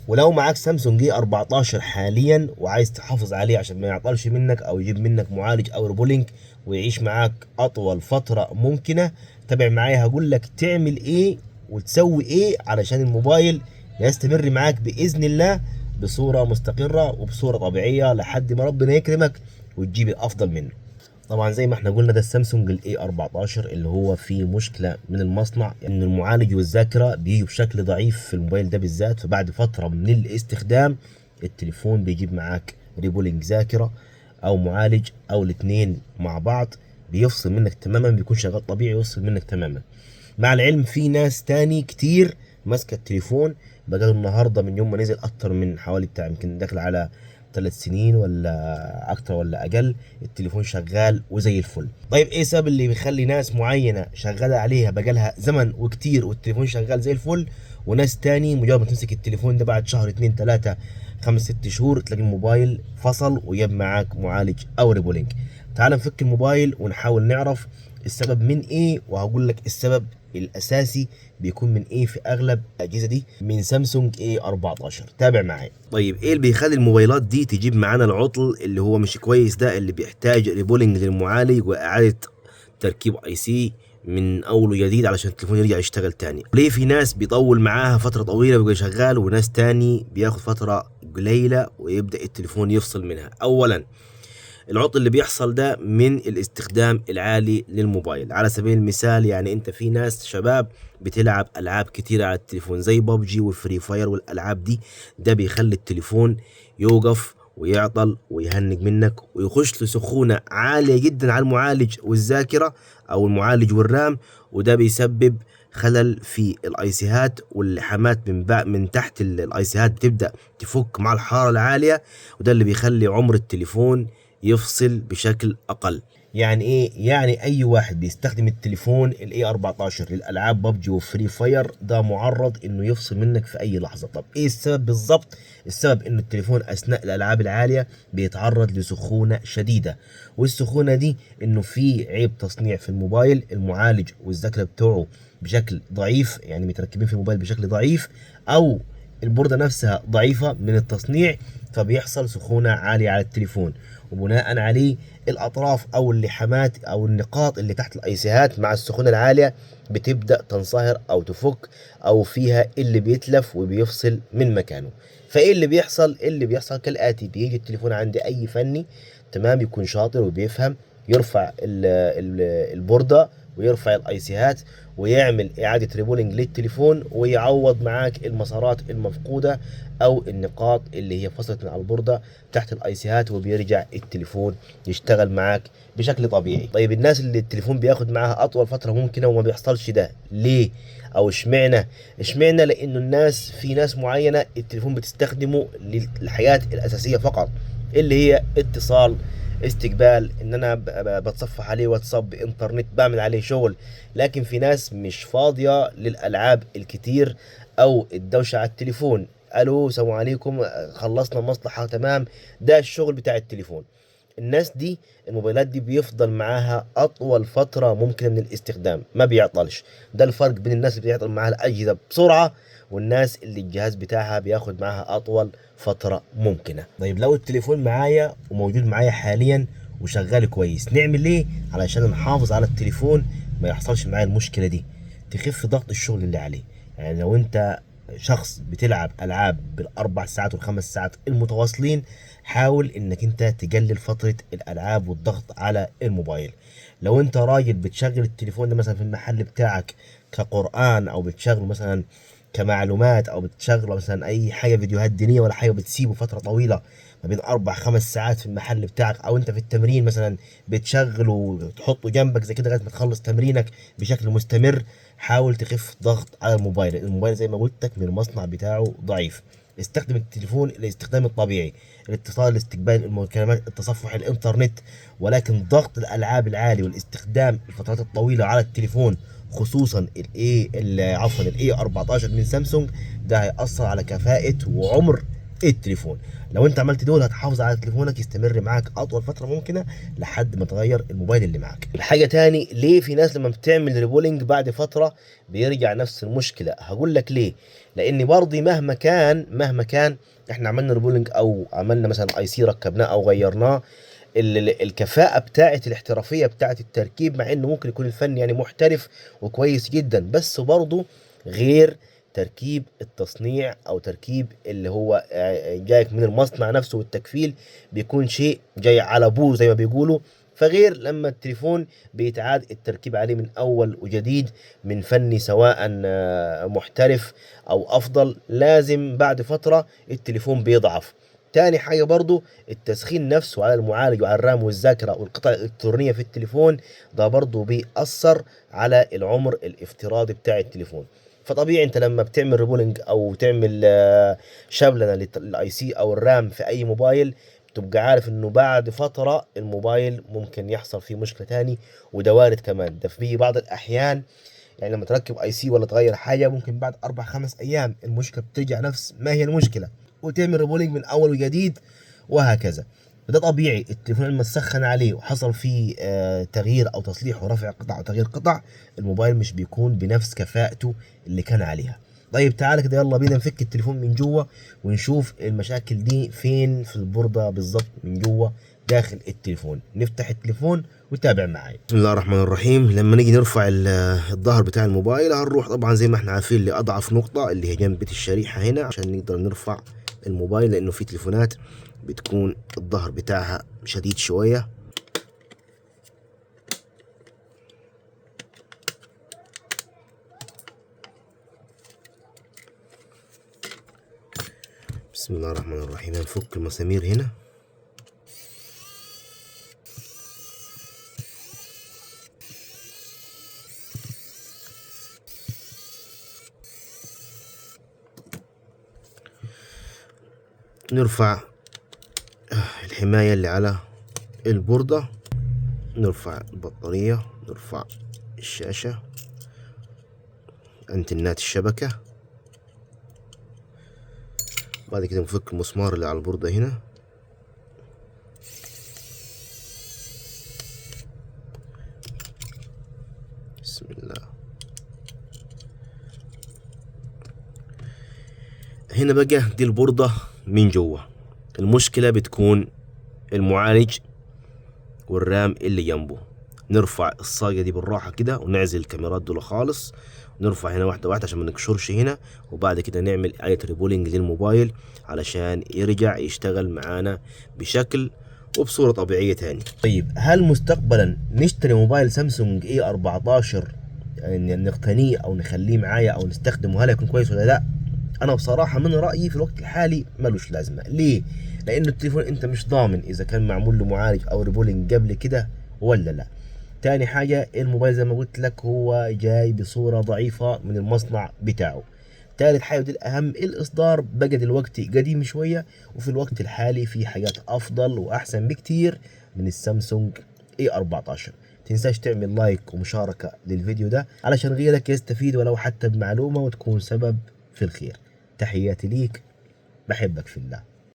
ولو معاك سامسونج A 14 حاليا وعايز تحافظ عليه عشان ما يعطلش منك او يجيب منك معالج او reballing ويعيش معاك اطول فترة ممكنة، تابع معايا هقول لك تعمل ايه وتسوي ايه علشان الموبايل يستمر معاك باذن الله بصورة مستقرة وبصورة طبيعية لحد ما ربنا يكرمك وتجيب الافضل منه. طبعا زي ما احنا قلنا ده السامسونج ال A 14 اللي هو فيه مشكلة من المصنع ان المعالج والذاكرة بيجوا بشكل ضعيف في الموبايل ده بالذات، فبعد فترة من الاستخدام التليفون بيجيب معاك reballing ذاكرة او معالج او الاثنين مع بعض، بيفصل منك تماما، بيكون شغال طبيعي ويفصل منك تماما. مع العلم في ناس تاني كتير ماسكه التليفون بقاله النهارده من يوم ما نزل اكتر من حوالي بتاع يمكن داخل على 3 سنين ولا اكتر ولا اقل، التليفون شغال وزي الفل. طيب ايه السبب اللي بيخلي ناس معينة شغالة عليها بقالها زمن وكتير والتليفون شغال زي الفل، وناس تاني مجرد ما تمسك التليفون ده بعد شهر 2 3 5 6 شهور تلاقي الموبايل فصل وجاب معاك معالج او reballing؟ تعال نفك الموبايل ونحاول نعرف السبب من ايه، وهقول لك السبب الاساسي بيكون من ايه في اغلب الاجهزة دي من سامسونج A 14. تابع معايا. طيب ايه اللي بيخلي الموبايلات دي تجيب معانا العطل اللي هو مش كويس ده، اللي بيحتاج reballing للمعالج واعاده تركيب IC من اول وجديد علشان التليفون يرجع يشتغل تاني؟ ليه في ناس بيطول معاها فترة طويلة بيبقى شغال، وناس تاني بياخد فترة قليله ويبدا التليفون يفصل منها؟ اولا العطل اللي بيحصل ده من الاستخدام العالي للموبايل. على سبيل المثال يعني انت في ناس شباب بتلعب العاب كتيرة على التليفون زي بابجي وال Free Fire والالعاب دي، ده بيخلي التليفون يوقف ويعطل ويهنج منك ويخش لسخونة عالية جدا على المعالج والذاكرة او المعالج وال RAM، وده بيسبب خلل في ال IC هات واللحامات من تحت ال IC هات بتبدأ تفك مع الحرارة العالية، وده اللي بيخلي عمر التليفون يفصل بشكل اقل. يعني ايه؟ يعني اي واحد بيستخدم التليفون ال A 14 للالعاب بابجي و Free Fire ده معرض انه يفصل منك في اي لحظة. طب ايه السبب بالظبط؟ السبب انه التليفون اثناء الالعاب العالية بيتعرض لسخونه شديدة، والسخونه دي انه في عيب تصنيع في الموبايل، المعالج والذاكرة بتوعه بشكل ضعيف، يعني متركبين في الموبايل بشكل ضعيف، او البوردة نفسها ضعيفة من التصنيع، فبيحصل سخونة عالية على التليفون، وبناء عليه الأطراف أو اللحامات أو النقاط اللي تحت ال IC هات مع السخونة العالية بتبدأ تنصهر أو تفك أو فيها اللي بيتلف وبيفصل من مكانه. فإيه اللي بيحصل؟ اللي بيحصل كالآتي: بيجي التليفون عند أي فني تمام يكون شاطر وبيفهم، يرفع البوردة ويرفع ال IC هات ويعمل اعاده reballing للتليفون ويعوض معاك المسارات المفقودة او النقاط اللي هي فصلت من على البورده تحت ال IC هات، وبيرجع التليفون يشتغل معاك بشكل طبيعي. طيب الناس اللي التليفون بياخد معاها اطول فترة ممكنة وما بيحصلش ده ليه؟ او اشمعنى؟ اشمعنى؟ لانه الناس في ناس معينة التليفون بتستخدمه للحياة الاساسية فقط، اللي هي اتصال، استقبال، ان انا بتصفح عليه واتساب، انترنت، بعمل عليه شغل. لكن في ناس مش فاضية للالعاب الكتير او الدوشة على التليفون، الو السلام عليكم خلصنا مصلحة تمام، ده الشغل بتاع التليفون. الناس دي الموبايلات دي بيفضل معاها اطول فترة ممكنة من الاستخدام، ما بيعطلش. ده الفرق بين الناس اللي بيعطل معاها الاجهزة بسرعة والناس اللي الجهاز بتاعها بياخد معاها اطول فترة ممكنة. طيب لو التليفون معايا وموجود معايا حاليا وشغال كويس، نعمل ايه علشان نحافظ على التليفون ما يحصلش معايا المشكلة دي؟ تخف ضغط الشغل اللي عليه. يعني لو انت شخص بتلعب العاب بالاربع ساعات والخمس ساعات المتواصلين، حاول انك انت تقلل فترة الالعاب والضغط على الموبايل. لو انت راجل بتشغل التليفون ده مثلا في المحل بتاعك كقرآن، او بتشغله مثلا كمعلومات، او بتشغله مثلا اي حاجة فيديوهات دينية ولا حاجة، بتسيبه فترة طويلة ما بين 4-5 ساعات في المحل بتاعك، او انت في التمرين مثلا بتشغله وتحطه جنبك زي كده لغاية ما تخلص تمرينك بشكل مستمر، حاول تخف ضغط على الموبايل. الموبايل زي ما قلت لك من المصنع بتاعه ضعيف. استخدم التليفون الاستخدام الطبيعي، الاتصال، الاستقبال، المكالمات، التصفح، الانترنت، ولكن ضغط الالعاب العالي والاستخدام الفترات الطويلة على التليفون، خصوصا ال A عفوا ال A 14 من سامسونج، ده هيأثر على كفاءة وعمر التليفون. لو انت عملت دول هتحافظ على تليفونك يستمر معاك اطول فترة ممكنة لحد ما تغير الموبايل اللي معاك. الحاجة تاني، ليه في ناس لما بتعمل reballing بعد فترة بيرجع نفس المشكلة؟ هقول لك ليه. لان برضه مهما كان احنا عملنا reballing او عملنا مثلا IC ركبناه او غيرناه، الكفاءة بتاعه الاحترافية بتاعه التركيب، مع انه ممكن يكون الفن يعني محترف وكويس جدا، بس برضه غير تركيب التصنيع او تركيب اللي هو جايك من المصنع نفسه والتكفيل، بيكون شيء جاي على بوه زي ما بيقولوا. فغير لما التليفون بيتعاد التركيب عليه من اول وجديد من فني سواء محترف او افضل، لازم بعد فترة التليفون بيضعف. تاني حاجة برضو التسخين نفسه على المعالج وعلى الرام والذاكرة والقطع الإلكترونية في التليفون، ده برضو بيأثر على العمر الافتراضي بتاع التليفون. فطبيعي انت لما بتعمل reballing او تعمل شبلنه لل IC او ال RAM في اي موبايل، تبقى عارف انه بعد فترة الموبايل ممكن يحصل فيه مشكلة تاني، وده وارد كمان. ده في بعض الاحيان يعني لما تركب IC ولا تغير حاجة ممكن بعد 4-5 ايام المشكلة بترجع نفس ما هي المشكلة، وتعمل reballing من اول وجديد وهكذا. فده طبيعي. التليفون لما تسخن عليه وحصل فيه تغيير او تصليح ورفع قطع وتغيير قطع، الموبايل مش بيكون بنفس كفاءته اللي كان عليها. طيب تعالى كده يلا بينا نفك التليفون من جوه ونشوف المشاكل دي فين في البوردة بالظبط من جوه داخل التليفون. نفتح التليفون وتابع معايا. بسم الله الرحمن الرحيم. لما نيجي نرفع الظهر بتاع الموبايل هنروح طبعا زي ما احنا عارفين لأضعف نقطة اللي هي جنب الشريحة هنا، عشان نقدر نرفع الموبايل، لأنه في تليفونات بتكون الظهر بتاعها شديد شوية. بسم الله الرحمن الرحيم. هنفك المسامير هنا. نرفع الحماية اللي على البوردة، نرفع البطارية، نرفع الشاشة، انتنات الشبكة. بعد كده نفك المسمار اللي على البوردة هنا. بسم الله. هنا بقى دي البوردة من جوه. المشكلة بتكون المعالج والرام اللي جنبه. نرفع الصاجة دي بالراحة كده ونعزل الكاميرات دول خالص، ونرفع هنا واحدة واحدة عشان ما نكشرش هنا، وبعد كده نعمل إعادة reballing للموبايل علشان يرجع يشتغل معانا بشكل وبصورة طبيعية تاني. طيب هل مستقبلا نشتري موبايل سامسونج اي 14 يعني نقتنيه او نخليه معايا او نستخدمه، هل هيكون كويس ولا لا؟ انا بصراحة من رأيي في الوقت الحالي ملوش لازمة. ليه؟ لأنه التليفون أنت مش ضامن إذا كان معمول له معالج أو reballing قبل كده ولا لا. تاني حاجة الموبايل زي ما قلت لك هو جاي بصورة ضعيفة من المصنع بتاعه. تالت حاجة ودي الأهم، الإصدار بقى دلوقتي قديم شوية، وفي الوقت الحالي في حاجات أفضل وأحسن بكتير من السامسونج اي 14. تنساش تعمل like ومشاركة للفيديو ده علشان غيرك يستفيد ولو حتى بمعلومة وتكون سبب في الخير. تحياتي ليك، بحبك في الله.